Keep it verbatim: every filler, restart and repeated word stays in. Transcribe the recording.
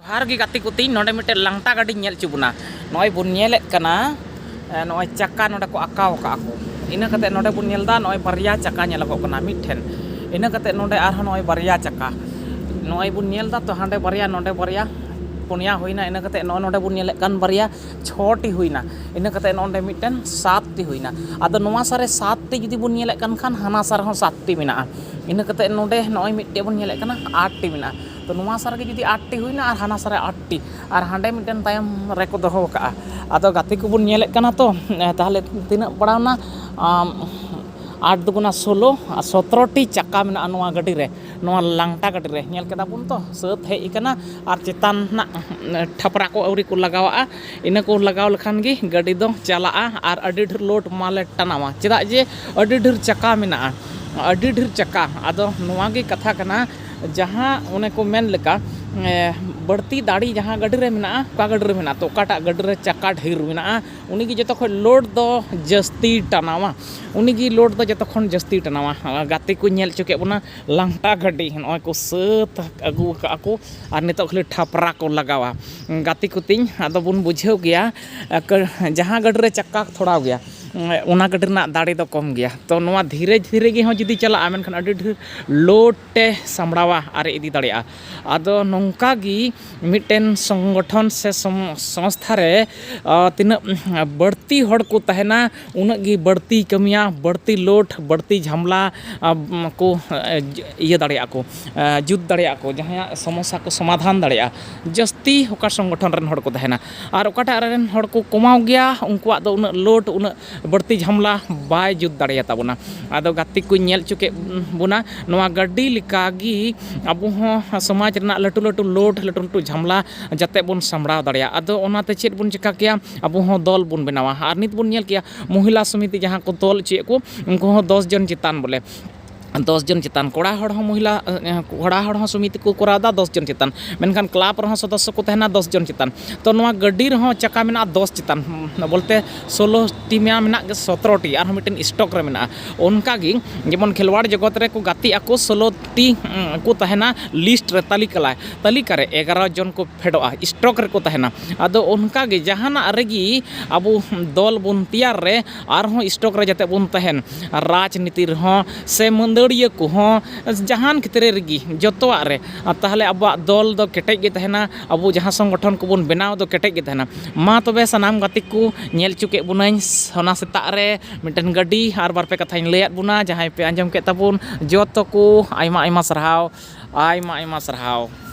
ᱡᱚᱦᱟᱨ ᱜᱮ ᱜᱟᱛᱮ ᱠᱚ ᱛᱤᱧ, ᱱᱚᱰᱮ ᱢᱤᱫᱴᱮᱱ ᱞᱟᱝᱴᱟ ᱜᱟᱹᱰᱤᱧ ᱧᱮᱞ ᱦᱚᱪᱚ ᱵᱚᱱᱟ᱾ ᱱᱚᱜᱼᱚᱭ ᱵᱚᱱ ᱧᱮᱞᱮᱫ ᱠᱟᱱᱟ, ᱮ, ᱱᱚᱜᱼᱚᱭ ᱪᱟᱠᱟ ᱱᱚᱰᱮ ᱠᱚ ᱟᱸᱠᱟᱣ ᱟᱠᱟᱫᱼᱟ ᱠᱚ᱾ ᱤᱱᱟᱹ ᱠᱟᱛᱮ ᱱᱚᱰᱮ ᱵᱚᱱ ᱧᱮᱞ ᱮᱫᱟ, ᱱᱚᱜᱼᱚᱭ ᱵᱟᱨᱭᱟ ᱪᱟᱠᱟ ᱧᱮᱞᱚᱜᱚᱜ ᱠᱟᱱᱟ, ᱢᱤᱫᱴᱷᱮᱱ᱾ ᱤᱱᱟᱹ ᱠᱟᱛᱮ ᱱᱚᱰᱮ ᱟᱨᱦᱚᱸ ᱱᱚᱜᱼᱚᱭ ᱵᱟᱨᱭᱟ ᱪᱟᱠᱟ, ᱱᱚᱜᱼᱚᱭ ᱵᱚᱱ ᱧᱮᱞ ᱮᱫᱟ ᱛᱚ, ᱦᱟᱸᱰᱮ ᱵᱟᱨᱭᱟ, ᱱᱚᱰᱮ ᱵᱟᱨᱭᱟ, ᱯᱩᱱᱭᱟ ᱦᱩᱭᱱᱟ᱾ ᱤᱱᱟᱹ ᱠᱟᱛᱮ ᱱᱚᱜᱼᱚᱭ ᱱᱚᱰᱮ ᱵᱚᱱ ᱧᱮᱞᱮᱫ ᱠᱟᱱ ᱵᱟᱨᱭᱟ, ᱪᱷᱚᱴᱤ ᱦᱩᱭᱱᱟ᱾ ᱤᱱᱟᱹ ᱠᱟᱛᱮ ᱱᱚᱰᱮ ᱢᱤᱫᱴᱮᱱ ᱥᱟᱛᱴᱤ ᱦᱩᱭᱱᱟ᱾ ᱟᱫᱚ ᱱᱚᱣᱟ ᱥᱟᱨᱮ ᱥᱟᱛᱴᱤ ᱡᱩᱫᱤ ᱵᱚᱱ ᱧᱮᱞᱮᱫ ᱠᱟᱱ ᱠᱷᱟᱱ, ᱦᱟᱱᱟ ᱥᱟᱨ ᱦᱚᱸ ᱥᱟᱛᱴᱤ ᱢᱮᱱᱟᱜᱼᱟ᱾ ᱤᱱᱟᱹ ᱠᱟᱛᱮ ᱱᱚᱰᱮ ᱱᱚᱜᱼᱚᱭ ᱢᱤᱫᱴᱮᱡ ᱵᱚᱱ ᱧᱮᱞᱮᱫ ᱠᱟᱱᱟ, ᱟᱴᱴᱤ ᱢᱮᱱᱟᱜᱼᱟ᱾ ᱛᱚ ᱱᱚᱣᱟ ᱥᱟᱨ ᱜᱮ ᱡᱩᱫᱤ ᱟᱴᱴᱤ ᱦᱩᱭᱱᱟ ᱟᱨ ᱦᱟᱱᱟ ᱥᱟᱨᱮ ᱟᱴᱴᱤ, ᱟᱨ ᱦᱟᱸᱰᱮ ᱢᱤᱫᱴᱮᱱ ᱛᱟᱭᱚᱢ ᱨᱮᱠᱚ ᱫᱚᱦᱚ ᱟᱠᱟᱫᱼᱟ᱾ ᱟᱫᱚ ᱜᱟᱛᱮ ᱠᱚᱵᱚᱱ ᱧᱮᱞᱮᱫ ᱠᱟᱱᱟ ᱛᱚ, ᱮ, ᱛᱟᱦᱚᱞᱮ ᱛᱤᱱᱟᱹᱜ ᱯᱟᱲᱟᱣᱱᱟ? ᱟᱢ, ᱟᱴ ᱫᱩᱜᱩᱱᱟ ᱥᱳᱞᱳ, ᱟᱨ ᱥᱚᱛᱨᱚᱴᱤ ᱪᱟᱠᱟ ᱢᱮᱱᱟᱜᱼᱟ ᱱᱚᱣᱟ ᱜᱟᱹᱰᱤ ᱨᱮ, ᱱᱚᱣᱟ ᱞᱟᱝᱴᱟ ᱜᱟᱹᱰᱤ ᱨᱮ᱾ ᱧᱮᱞ ᱠᱮᱫᱟ ᱵᱚᱱ ᱛᱚ, ᱥᱟᱹᱛ ᱦᱮᱡ ᱟᱠᱟᱱᱟ ᱟᱨ ᱪᱮᱛᱟᱱ ᱨᱮᱱᱟᱜ, ᱮ, ᱴᱷᱟᱯᱨᱟ ᱠᱚ ᱟᱹᱣᱨᱤ ᱠᱚ ᱞᱟᱜᱟᱣᱟᱜᱼᱟ᱾ ᱤᱱᱟᱹ ᱠᱚ ᱞᱟᱜᱟᱣ ᱞᱮᱠᱷᱟᱱ ᱜᱮ ᱜᱟᱹᱰᱤ ᱫᱚ ᱪᱟᱞᱟᱜᱼᱟ ᱟᱨ ᱟᱹᱰᱤ ᱰᱷᱮᱨ ᱞᱳᱰ ᱢᱟᱞᱮ ᱴᱟᱱᱟᱣᱟ, ᱪᱮᱫᱟᱜ ᱡᱮ ᱟᱹᱰᱤ ᱰᱷᱮᱨ ᱪᱟᱠᱟ ᱢᱮᱱᱟᱜᱼᱟ, ᱟᱹᱰᱤ ᱰᱷᱮᱨ ᱪᱟᱠᱟ᱾ ᱟᱫᱚ ᱱᱚᱣᱟ ᱜᱮ ᱠᱟᱛᱷᱟ ᱠᱟᱱᱟ, ᱡᱟᱦᱟᱸ ᱚᱱᱮ ᱠᱚ ᱢᱮᱱ ᱞᱮᱠᱟ, ᱮ, ᱵᱟᱹᱲᱛᱤ ᱫᱟᱲᱮ ᱡᱟᱦᱟᱸ ᱜᱟᱹᱰᱤ ᱨᱮ ᱢᱮᱱᱟᱜᱼᱟ, ᱚᱠᱟ ᱜᱟᱹᱰᱤ ᱨᱮ ᱢᱮᱱᱟᱜᱼᱟ, ᱛᱚ ᱚᱠᱟᱴᱟᱜ ᱜᱟᱹᱰᱤ ᱨᱮ ᱪᱟᱠᱟ ᱰᱷᱮᱨ ᱢᱮᱱᱟᱜᱼᱟ, ᱩᱱᱤ ᱜᱮ ᱡᱚᱛᱚ ᱠᱷᱚᱱ ᱞᱳᱰ ᱫᱚ ᱡᱟᱹᱥᱛᱤ ᱴᱟᱱᱟᱣᱟ, ᱩᱱᱤ ᱜᱮ ᱞᱳᱰ ᱫᱚ ᱡᱚᱛᱚ ᱠᱷᱚᱱ ᱡᱟᱹᱥᱛᱤ ᱴᱟᱱᱟᱣᱟ᱾ ᱜᱟᱛᱮ ᱠᱚᱧ ᱧᱮᱞ ᱦᱚᱪᱚ ᱠᱮᱫ ᱵᱚᱱᱟ, ᱞᱟᱝᱴᱟ ᱜᱟᱹᱰᱤ ᱱᱚᱜᱼᱚᱭ ᱠᱚ ᱥᱟᱹᱛ ᱟᱹᱜᱩ ᱟᱠᱟᱫᱼᱟ ᱠᱚ ᱟᱨ ᱱᱤᱛᱚᱜ ᱠᱷᱟᱹᱞᱤ ᱴᱷᱟᱯᱨᱟ ᱠᱚ ᱞᱟᱜᱟᱣᱟ᱾ ᱜᱟᱛᱮ ᱠᱚ ᱛᱤᱧ, ᱟᱫᱚ ᱵᱚᱱ ᱵᱩᱡᱷᱟᱹᱣ ᱜᱮᱭᱟ, ᱮ, ᱠᱟᱹ-, ᱡᱟᱦᱟᱸ ᱜᱟᱹᱰᱤ ᱨᱮ ᱪᱟᱠᱟ ᱛᱷᱚᱲᱟᱣ ᱜᱮᱭᱟ, ᱚᱱᱟ ᱜᱟᱹᱰᱤ ᱨᱮᱱᱟᱜ ᱫᱟᱲᱮ ᱫᱚ ᱠᱚᱢ ᱜᱮᱭᱟ᱾ ᱛᱚ ᱱᱚᱣᱟ ᱫᱷᱤᱨᱮ ᱫᱷᱤᱨᱮ ᱜᱮ ᱦᱚᱸ ᱡᱩᱫᱤ ᱪᱟᱞᱟᱜᱼᱟ, ᱢᱮᱱᱠᱷᱟᱱ ᱟᱹᱰᱤ ᱰᱷᱮᱨ ᱞᱳᱰ ᱛᱮ ᱥᱟᱢᱵᱲᱟᱣᱟ ᱟᱨ ᱤᱫᱤ ᱫᱟᱲᱮᱭᱟᱜᱼᱟ᱾ ᱟᱫᱚ ᱱᱚᱝᱠᱟ ᱜᱮ ᱢᱤᱫᱴᱮᱱ ᱥᱚᱝᱜᱚᱴᱷᱚᱱ ᱥᱮ ᱥᱚᱝ-, ᱥᱚᱝᱥᱛᱷᱟ ᱨᱮ, ᱟ, ᱛᱤᱱᱟᱹᱜ ᱵᱟᱹᱲᱛᱤ ᱦᱚᱲ ᱠᱚ ᱛᱟᱦᱮᱱᱟ, ᱩᱱᱟᱹᱜ ᱜᱮ ᱵᱟᱹᱲᱛᱤ ᱠᱟᱹᱢᱤᱭᱟ, ᱵᱟᱹᱲᱛᱤ ᱞᱳᱰ, ᱵᱟᱹᱲᱛᱤ ᱡᱷᱟᱢᱞᱟ, ᱟ, ᱠᱚ, ᱟ, ᱤᱭᱟᱹ ᱫᱟᱲᱮᱭᱟᱜᱼᱟ ᱠᱚ, ᱟ, ᱡᱩᱛ ᱫᱟᱲᱮᱭᱟᱜᱼᱟ ᱠᱚ, ᱡᱟᱦᱟᱸᱭᱟᱜ ᱥᱚᱢᱚᱥᱥᱟ ᱠᱚ ᱥᱚᱢᱟᱫᱷᱟᱱ ᱫᱟᱲᱮᱭᱟᱜᱼᱟ᱾ ᱡᱟᱹᱥᱛᱤ ᱚᱠᱟ ᱥᱚᱝᱜᱚᱴᱷᱚᱱ ᱨᱮᱱ ᱦᱚᱲ ᱠᱚ ᱛᱟᱦᱮᱱᱟ᱾ ᱟᱨ ᱚᱠᱟᱴᱟᱜ ᱨᱮᱱ ᱦᱚᱲ ᱠᱚ ᱠᱚᱢᱟᱣ ᱜᱮᱭᱟ, ᱩᱱᱠᱩᱣᱟᱜ ᱫᱚ ᱩᱱᱟᱹᱜ ᱞᱳᱰ, ᱩᱱᱟᱹᱜ ᱵᱟᱹᱲᱛᱤ ᱡᱷᱟᱢᱞᱟ ᱵᱟᱭ ᱡᱩᱛ ᱫᱟᱲᱮᱭᱟᱛᱟ ᱵᱚᱱᱟ᱾ ᱟᱫᱚ ᱜᱟᱛᱮ ᱠᱚᱧ ᱧᱮᱞ ᱦᱚᱪᱚ ᱠᱮᱫ ᱵᱚᱱᱟ, ᱱᱚᱣᱟ ᱜᱟᱹᱰᱤ ᱞᱮᱠᱟ ᱜᱮ ᱟᱵᱚ ᱦᱚᱸ ᱥᱚᱢᱟᱡᱽ ᱨᱮᱱᱟᱜ ᱞᱟᱹᱴᱩ ᱞᱟᱹᱴᱩ ᱞᱳᱰ, ᱞᱟᱹᱴᱩ ᱞᱟᱹᱴᱩ ᱡᱷᱟᱢᱞᱟ ᱡᱟᱛᱮ ᱵᱚᱱ ᱥᱟᱢᱵᱲᱟᱣ ᱫᱟᱲᱮᱭᱟᱜ᱾ ᱟᱫᱚ ᱚᱱᱟᱛᱮ ᱪᱮᱫ ᱵᱚᱱ ᱪᱮᱠᱟ ᱠᱮᱭᱟ? ᱟᱵᱚ ᱦᱚᱸ ᱫᱚᱞ ᱵᱚᱱ ᱵᱮᱱᱟᱣᱟ᱾ ᱟᱨ ᱱᱤᱛ ᱵᱚᱱ ᱧᱮᱞ ᱠᱮᱭᱟ, ᱢᱚᱦᱤᱞᱟ ᱥᱚᱢᱤᱛᱤ ᱡᱟᱦᱟᱸ ᱠᱚ ᱛᱚᱞ ᱦᱚᱪᱚᱭᱮᱫ ᱠᱚ, ᱩᱱᱠᱩ ᱦᱚᱸ ᱫᱚᱥ ᱡᱚᱱ ᱪᱮᱛᱟᱱ ᱵᱚᱞᱮ᱾ ᱫᱚᱥ ᱡᱚᱱ ᱪᱮᱛᱟᱱ, ᱠᱚᱲᱟ ᱦᱚᱲ ᱦᱚᱸ ᱢᱚᱦᱤᱞᱟ, ᱮ, ᱠᱚᱲᱟ ᱦᱚᱲ ᱦᱚᱸ ᱥᱚᱢᱤᱛᱤ ᱠᱚ ᱠᱚᱨᱟᱣ ᱮᱫᱟ ᱫᱚᱥ ᱡᱚᱱ ᱪᱮᱛᱟᱱ, ᱢᱮᱱᱠᱷᱟᱱ ᱠᱞᱟᱵᱽ ᱨᱮᱦᱚᱸ ᱥᱚᱫᱚᱥᱥᱚ ᱠᱚ ᱛᱟᱦᱮᱱᱟ ᱫᱚᱥ ᱡᱚᱱ ᱪᱮᱛᱟᱱ᱾ ᱛᱚ ᱱᱚᱣᱟ ᱜᱟᱹᱰᱤ ᱨᱮᱦᱚᱸ ᱪᱟᱠᱟ ᱢᱮᱱᱟᱜᱼᱟ ᱫᱚᱥ ᱪᱮᱛᱟᱱ, ᱵᱚᱞᱛᱮ ᱥᱳᱞᱳ ᱴᱤ ᱢᱟ ᱢᱮᱱᱟᱜ ᱜᱮ, ᱥᱚᱛᱨᱚ ᱴᱤ ᱟᱨᱦᱚᱸ ᱢᱤᱫᱴᱮᱱ ᱥᱴᱚᱠ ᱨᱮ ᱢᱮᱱᱟᱜᱼᱟ᱾ ᱚᱱᱠᱟᱜᱮ ᱡᱮᱢᱚᱱ ᱠᱷᱮᱞᱣᱟᱲ ᱡᱚᱜᱚᱛ ᱨᱮᱠᱚ ᱜᱟᱛᱮᱜ ᱟᱠᱚ, ᱥᱳᱞᱳ ᱴᱤ, ᱩᱸ, ᱠᱚ ᱛᱟᱦᱮᱱᱟ ᱞᱤᱥᱴ ᱨᱮ, ᱛᱟᱹᱞᱤᱠᱟ ᱞᱟᱭ, ᱛᱟᱹᱞᱤᱠᱟ ᱨᱮ ᱮᱜᱟᱨᱚ ᱡᱚᱱ ᱠᱚ ᱯᱷᱮᱰᱚᱜᱼᱟ, ᱥᱴᱚᱠ ᱨᱮᱠᱚ ᱛᱟᱦᱮᱱᱟ᱾ ᱟᱫᱚ ᱚᱱᱠᱟᱜᱮ ᱡᱟᱦᱟᱱᱟᱜ ᱨᱮᱜᱮ ᱟᱵᱚ ᱫᱚᱞ ᱵᱚᱱ ᱛᱮᱭᱟᱨ ᱨᱮ ᱟᱨᱦᱚᱸ ᱥᱴᱚᱠ ᱨᱮ ᱡᱟᱛᱮ ᱵᱚᱱ ᱛᱟᱦᱮᱱ, ᱨᱟᱡᱽᱱᱤᱛᱤ ᱨᱮᱦᱚᱸ ᱥᱮ ᱢᱟᱹᱫᱟᱹᱲᱤᱭᱟᱹ ᱠᱚᱦᱚᱸ, ᱡᱟᱦᱟᱱ ᱠᱷᱮᱛᱨᱮ ᱨᱮᱜᱮ, ᱡᱚᱛᱚᱣᱟᱜ ᱨᱮ, ᱟᱨ ᱛᱟᱦᱚᱞᱮ ᱟᱵᱚᱣᱟᱜ ᱫᱚᱞ ᱫᱚ ᱠᱮᱴᱮᱡ ᱜᱮ ᱛᱟᱦᱮᱱᱟ, ᱟᱵᱚ ᱡᱟᱦᱟᱸ ᱥᱚᱝᱜᱚᱴᱷᱚᱱ ᱠᱚᱵᱚᱱ ᱵᱮᱱᱟᱣ ᱫᱚ ᱠᱮᱴᱮᱡ ᱜᱮ ᱛᱟᱦᱮᱱᱟ᱾ ᱢᱟ ᱛᱚᱵᱮ ᱥᱟᱱᱟᱢ ᱜᱟᱛᱮ ᱠᱚ ᱧᱮᱞ ᱦᱚᱪᱚ ᱠᱮᱫ ᱵᱚᱱᱟᱹᱧ ᱚᱱᱟ ᱥᱮᱛᱟᱜ ᱨᱮ ᱢᱤᱫᱴᱮᱱ ᱜᱟᱹᱰᱤ, ᱟᱨ ᱵᱟᱨᱯᱮ ᱠᱟᱛᱷᱟᱧ ᱞᱟᱹᱭᱟᱫ ᱵᱚᱱᱟ, ᱡᱟᱦᱟᱸᱭ ᱯᱮ ᱟᱸᱡᱚᱢ ᱠᱮᱫ ᱛᱟᱵᱚᱱ, ᱡᱚᱛᱚ ᱠᱚ ᱟᱭᱢᱟ ᱟᱭᱢᱟ ᱥᱟᱨᱦᱟᱣ, ᱟᱭᱢᱟ ᱟᱭᱢᱟ ᱥᱟᱨᱦᱟᱣ᱾